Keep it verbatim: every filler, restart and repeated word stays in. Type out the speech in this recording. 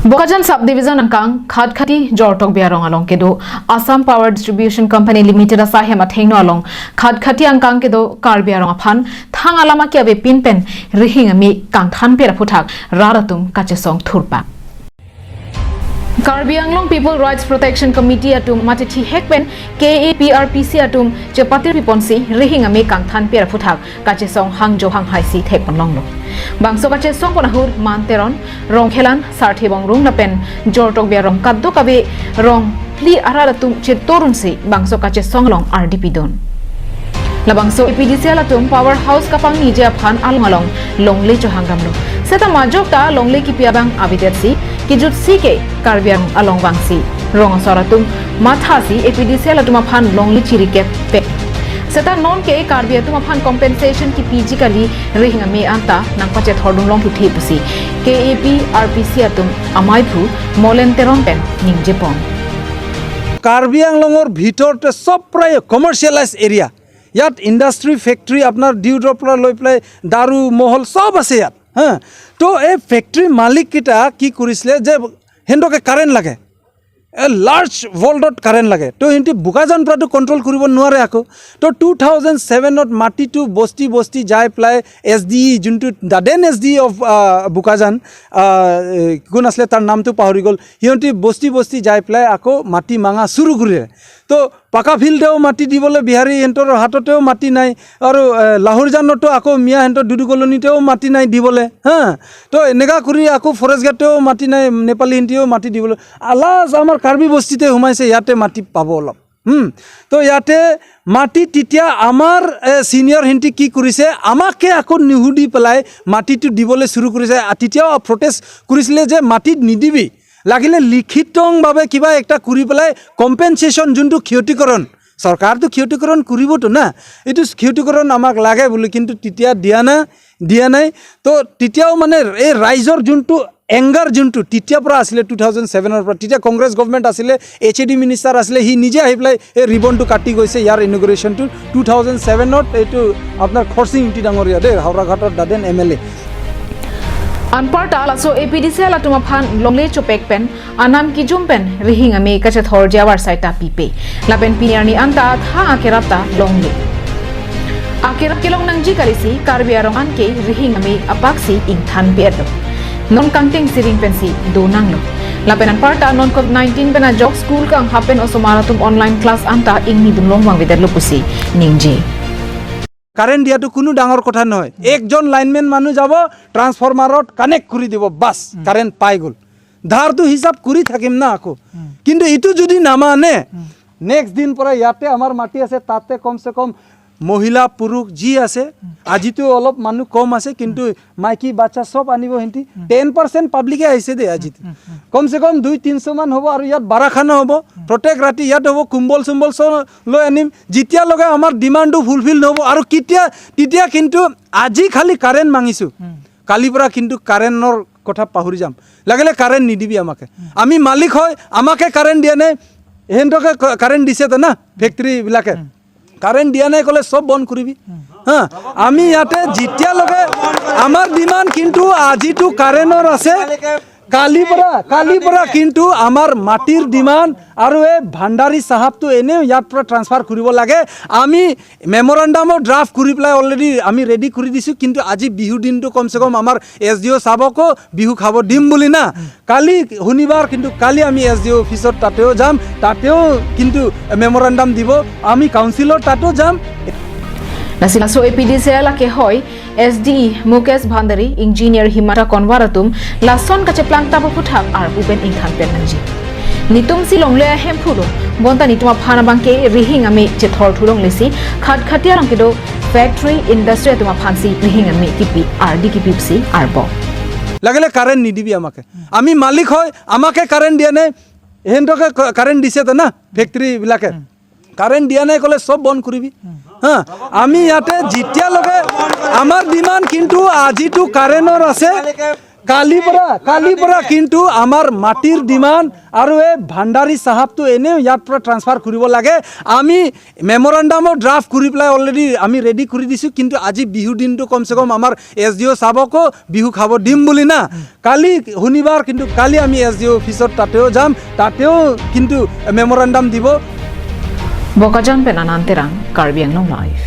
Bokajan Subdivision angkang Khatkhati Jortokbi arong along kedo Assam Power Distribution Company Limited asaihem athengno along Khatkhati angkang kedo Karbi arong aphan thang alam ake avepin pen rihing ame kangthanpir aphuthak rat atum kachesong thurpak. Karbi Anglong People Rights Protection Committee atum mate thihek pen K A P R P C atum chepatir piponsi rihing ame kangthanpir aphuthak kachesong hangjo hanghaisi thekponlonglo. Bangso kachesong pon ahut Man Teron, Rongkhelan, Sarthe Bongrung lapen Jortokbi arong kadokave rong phli arat atum chetorunsi bangso kachesong along ardi pidun. Labangso A P D C L atum power house kapangniji aphan along along longle chohangdamlo. Seta majok ta longle kipi abang avedetsi kijutsi ke Karbi Anglong along vangsi rong asor atum mathasi A P D C L atum aphan longle chirikep pe. Seta non ke Karbi atum aphan compensation kipiji kali rihing ame anta nangpachethordun longthuthi pusi K A P R P C atum amaiphu Molen Teron pen ningjepon. Karbi আংলঙৰ ভিতৰতে চব প্ৰায় commercialise area. ইয়াত industry, factory, আপোনাৰ due drop পৰা লৈ পেলাই দাৰু মহল চব আছে ইয়াত, হা। তো এই ফেক্টৰী মালিককেইটা কি কৰিছিলে যে সিহঁতকে কাৰেণ্ট লাগে, এ লাৰ্জ ভল্টত কাৰেণ্ট লাগে। তো সিহঁতি বোকাজান পৰাটো কণ্ট্ৰল কৰিব নোৱাৰে আকৌ। তো টু থাউজেণ্ড ছেভেনত মাটিটো বস্তি বস্তি যাই পেলাই এছ ডি ই, যোনটো the then S D E of Bokajan, আহ, এ, কোন আছিলে, তাৰ নামটো পাহৰি গ'ল। সিহঁতি বস্তি বস্তি যাই পেলাই আকৌ মাটি মাঙা চুৰু কৰিলে। তো পাকা ফিল্ডেও মাটি দিবলৈ বিহাৰী সিহঁতৰ হাততেও মাটি নাই। আৰু এ, লাহোৰজানতো আকৌ মিয়া সিহঁতৰ ডুডু কলনীতেও মাটি নাই দিবলৈ, হা। তো এনেকা কৰি আকৌ ফৰেষ্ট গাৰ্ডেও মাটি নাই, নেপালী সিহঁতিও মাটি দিবলৈ। আলাজ আমাৰ কাৰ্বি বস্তিতে সোমাইছে, ইয়াতে মাটি পাব অলপ। হুম। তো ইয়াতে মাটি তেতিয়া আমাৰ এ, ছিনিয়ৰ সিহঁতি কি কৰিছে, আমাকে আকৌ নুসুধি পেলাই মাটিটো দিবলৈ চুৰু কৰিছে। আ, তেতিয়াও প্ৰটেষ্ট কৰিছিলে যে মাটিত নিদিবি, লাগিলে লিখিতভাৱে কিবা এটা কৰি পেলাই কম্পেনচেশ্যন, যোনটো ক্ষতিকৰণ, চৰকাৰটো ক্ষতিকৰণ কৰিবতো না, এইটো ক্ষতিকৰণ আমাক লাগে বুলি, কিন্তু তেতিয়া দিয়া না, দিয়া নাই। তো তেতিয়াও মানে এই ৰাইজৰ যোনটো এংগাৰ, যোনটো তেতিয়াৰ পৰা আছিলে, টু থাউজেণ্ড ছেভেনৰ পৰা, তেতিয়া কংগ্ৰেছ গভৰ্ণমেণ্ট আছিলে, এইচ এ ডি মিনিষ্টাৰ আছিলে, সি নিজে আহি পেলাই এই ৰিবনটো কাটি গৈছে ইয়াৰ ইনগুৰেশ্যনটো টু থাউজেণ্ড ছেভেনত। এইটো আপোনাৰ খৰচিং ইংতি ডাঙৰীয়া দেই, হাওৰাঘাটৰ the then M L A. Anparta laso A P D C L atum aphan longle chopek pen anam kijum pen rihing ame kachethorji avarsai ta pipe. Lapen pini arni anta thang akerap ta longle. Akerap kelong nangji kalisi Karbi arong anke rihing ame apaksi ingthan pi-etlo. Non kangting siring pensi do nanglo. Lapen anparta non covid nineteen pen ajok school kanghap pen osomar atum online class anta ingnidun longvang videtlo pusi ningje. Current দিয়াটো কোনো ডাঙৰ কথা নহয়। একজন লাইনমেন মানুহ যাব, ট্ৰান্সফৰ্মাৰত কানেক্ট কৰি দিব, বাছ, কাৰেণ্ট পাই গ'ল। ধাৰটো হিচাপ কৰি থাকিম না আকৌ। কিন্তু এইটো যদি নামানে, নেক্সট দিন পৰা ইয়াতে আমাৰ মাটি আছে, তাতে কমচে কম মহিলা, পুৰুষ যি আছে, আজিতো অলপ মানুহ কম আছে, কিন্তু মাইকী বাচ্চা চব আনিব সিহঁতি। টেন পাৰ্চেণ্ট পাব্লিকে আহিছে দেই আজি। কমচে কম দুই তিনিশ মান হ'ব আৰু ইয়াত বাৰাখানা হ'ব। প্ৰত্যেক ৰাতি ইয়াত হ'ব, কুম্বল চুম্বল চব লৈ আনিম। যেতিয়ালৈকে আমাৰ ডিমাণ্ডটো ফুলফিল নহ'ব আৰু কেতিয়া, তেতিয়া কিন্তু আজি খালি কাৰেণ্ট মাগিছোঁ, কালিৰ পৰা কিন্তু কাৰেণ্টৰ কথা পাহৰি যাম। লাগিলে কাৰেণ্ট নিদিবি আমাকে, আমি মালিক হয়, আমাকে কাৰেণ্ট দিয়া নাই। সিহঁতকে ক-, কাৰেণ্ট দিছে তো না ফেক্টৰীবিলাকে। কাৰেণ্ট দিয়া নাই ক'লে চব বন্ধ কৰিবি। হা, আমি ইয়াতে যেতিয়ালৈকে আমাৰ ডিমাণ্ড কিন্তু আজিতো কাৰেণ্টৰ আছে, কালিৰ পৰা, কালিৰ পৰা কিন্তু আমাৰ মাটিৰ ডিমাণ্ড আৰু এই ভাণ্ডাৰী চাহাবটো এনেও ইয়াৰ পৰা ট্ৰান্সফাৰ কৰিব লাগে। আমি মেমৰেণ্ডামো ড্ৰাফ্ট কৰি পেলাই অলৰেডি আমি ৰেডি কৰি দিছোঁ, কিন্তু আজি বিহু দিনটো কমচে কম আমাৰ এছ ডি অ' চাবকো বিহু খাব দিম বুলি না। কালি শনিবাৰ, কিন্তু কালি আমি এছ ডি অ' অফিচত তাতেও যাম, তাতেও কিন্তু মেমৰেণ্ডাম দিব, আমি কাউন্সিলৰ তাতো যাম। Nasi laso A P D C L akehoi S D E Mukesh Bhandari, Engineer Himanta Konwar atum lason kacheplang tap aphuthak arpu pen ingthan pen nangji. Netumsi longle ahemphu lo, bonta netum aphan abangke rihing ame chethor thulonglesi Khatkhati arong kedo factory, industry atum aphansi rihing ame kipi, ardi kipi pusi arbo. লাগিলে কাৰেণ্ট নিদিবি আমাকে, আমি মালিক হয়, আমাকে কাৰেণ্ট দিয়া নাই। সিহঁতকে ক-, কাৰেণ্ট দিছে তো না ফেক্টৰীবিলাকে। কাৰেণ্ট দিয়া নাই ক'লে চব বন্ধ কৰিবি। হা, আমি ইয়াতে যেতিয়ালৈকে আমাৰ ডিমাণ্ড কিন্তু আজিতো কাৰেণ্টৰ আছে, কালি পৰা কালি পৰা কিন্তু আমাৰ মাটিৰ ডিমাণ্ড আৰু এই ভাণ্ডাৰী চাহাবটো এনে ইয়াৰ পৰা ট্ৰান্সফাৰ কৰিব লাগে। আমি মেমৰেণ্ডামো ড্ৰাফ্ট কৰি পেলাই অলৰেডি আমি ৰেডি কৰি দিছোঁ, কিন্তু আজি বিহু দিনটো কমচে কম আমাৰ এছ ডি অ' চাবকো বিহু খাব দিম বুলি না। কালি শনিবাৰ, কিন্তু কালি আমি এছ ডি অ' অফিচত তাতেও যাম, তাতেও কিন্তু মেমৰেণ্ডাম দিব। Bokajan pen Anand Terang, Karbi Anglong Live.